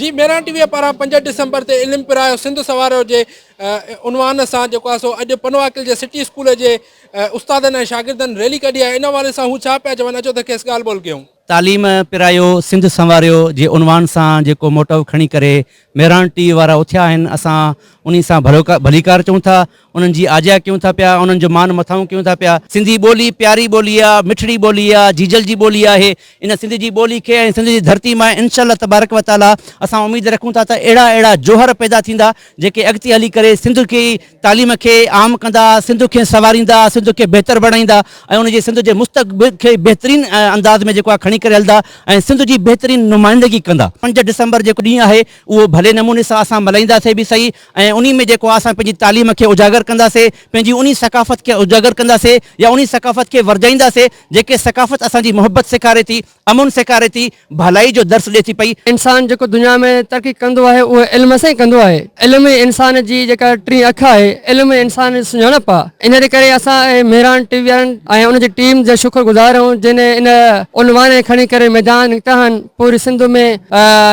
جي ميران ٽي وي پاران 5 ڊسمبر تي علم پرايو سنڌ سنواريو جي عنوان سان جيڪو آهي سو اڄ پنوعاقل جي سٽي اسڪول جي استادن ۽ شاگردن ريلي ڪڍي آهي ان حوالي سان هو ڇا پيا چون اچو ته کيس ڳالهه ٻولهه ڪيون. تعليم پرايو سنڌ سنواريو جي عنوان سان جيڪو موٽو کڻي ڪري مهراڻ ٽي وي وارا اٿيا آهن اسان انهي سان ڀليڪار چئون ٿا انهن جي آجيان ڪيون ٿا پيا، انهن جو مان مٿانهون ڪيون ٿا پيا. سنڌي ٻولي پياري ٻولي آ، مٺڙي ٻولي آ، جيجل جي ٻولي آهي. ان سنڌ جي ٻولي کي ۽ سنڌ جي ڌرتي مان انشاء الله تبارڪ و تعاليٰ اسان اميد رکون ٿا ته اهڙا اهڙا جوهر پيدا ٿيندا جيڪي اڳتي هلي ڪري سنڌ کي تعليم کي عام ڪندا، سنڌ کي سنواريندا، سنڌ کي بهتر بڻائيندا ۽ ان جي سنڌ جي مستقبل کي بهترين انداز ۾ جيڪو آ کڻي ڪري هلندا ۽ سنڌ جي بهترين نمائندگي ڪندا. 5 ڊسمبر جيڪو ڏينهن آهي اهو ڀلي نموني سان اسان ملهائينداسين به سهي ۽ انهي ۾ جيڪو آهي اسان پنهنجي تعليم کي اجاگر ڪنداسي، پنهنجي انهي ثقافت کي اجاگر ڪنداسي يا انهي ثقافت کي ورجائينداسي جيڪي ثقافت اسان جي محبت سيکاري ٿي، امن سيکاري ٿي، ڀلائي جو درس ڏي ٿي پئي. انسان جيڪو دنيا ۾ ترقي ڪندو آهي اهو علم سان ئي ڪندو آهي. علم ئي انسان جي جيڪا ٽين اک آهي، علم ئي انسان جي سڃاڻپ آهي. ان جي ڪري اسان مهراڻ ٽي وي وارن ۽ ان جي ٽيم جا شڪر گذار آهيون جنهن ان عنوان کي کڻي ڪري ميدان نڪتا آهن. پوري سنڌ ۾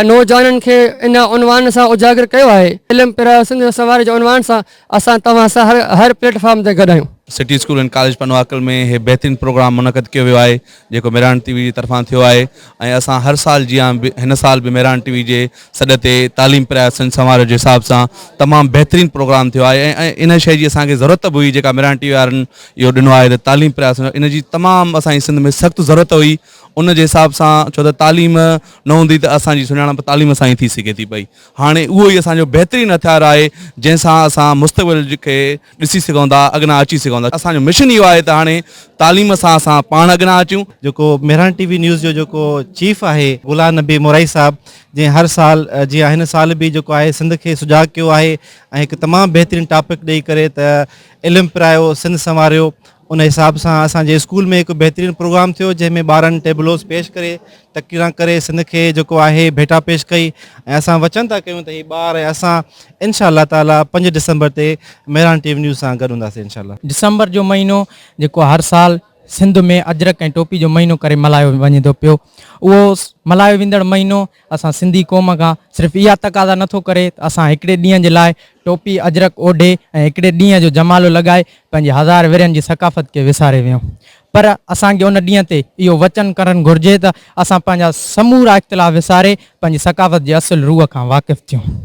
نوجوانن کي ان عنوان سان اجاگر ڪيو آهي. علم پرايو سنڌ سنواري جي عنوان سان اسان توهان سان هر هر پليٽ فارم تي گڏ آهيون. City school and college Pano Aqil ۾ هي بهترين پروگرام منعقد ڪيو ويو آهي جيڪو ميران ٽي وي جي طرفان ٿيو آهي ۽ اسان هر سال جيان به هن سال به ميران ٽي وي جي سڏ تي تعليم پرايو سنڌ سنواريو جي حساب سان تمام بهترين پروگرام ٿيو آهي ۽ ان شيء جي اسان کي ضرورت به هئي جيڪا ميران ٽي وي وارن اهو ڏنو آهي ته تعليم پرايو سنڌ ان جي تمام اسان جي سنڌ ۾ سخت ضرورت هئي ان جي حساب سان ڇو ته تعليم نه هوندي ته اسان جي سڃاڻپ تعليم سان ئي ٿي سگهي ٿي پئي. هاڻي اهو ئي اسان جو بهترين هٿيار آهي جنهن سان اسان مستقبل کي ڏسي سگهون ٿا، اڳنا اچي سگهون ٿا. اسان جو مشن اهو آهي ته هاڻي تعليم سان اسان پاڻ اڳنا اچون. جيڪو مهراڻ ٽي وي نيوز جو جيڪو چيف آهي غلام نبي مورائي صاحب جنهن هر سال جيان هن سال به جيڪو آهي سنڌ کي سجاڳ ڪيو آهي ۽ هڪ تمام بهترين ٽاپڪ ڏئي ڪري ته علم پرايو سنڌ سنواريو ان حساب سان اسان جي اسڪول ۾ هڪ بهترين پروگرام ٿيو جنهن ۾ ٻارن ٽيبلوز پيش ڪري تقريران ڪري سنڌ کي جيڪو آهي ڀيٽا پيش ڪئي ۽ اسان وچن ٿا ڪيون ته هي ٻار ۽ اسان انشاء الله تعالي 5 ڊسمبر تي مهراڻ ٽي وي نيوز سان گڏ هونداسين انشاء الله. ڊسمبر جو مهينو جيڪو هر سال سنڌ ۾ اجرڪ ۽ ٽوپي جو مهينو ڪري ملهايو وڃي ٿو پيو اهو ملهايو ويندڙ مهينو اسان سنڌي قوم کان صرف اها تقاضا نه ٿو ڪري ته اسان هڪڙي ڏينهن جي لاء ٽوپي اجرڪ اوڍي ۽ هڪڙي ڏينهن جو جمالو لڳائي پنهنجي هزار ورهين جي ثقافت کي وساري ويهون پر اسان کي ان ڏينهن تي اهو وچن ڪرڻ گهرجي ته اسان پنهنجا سمورا اختلاف وساري پنهنجي ثقافت جي اصل روح کان واقف ٿيون.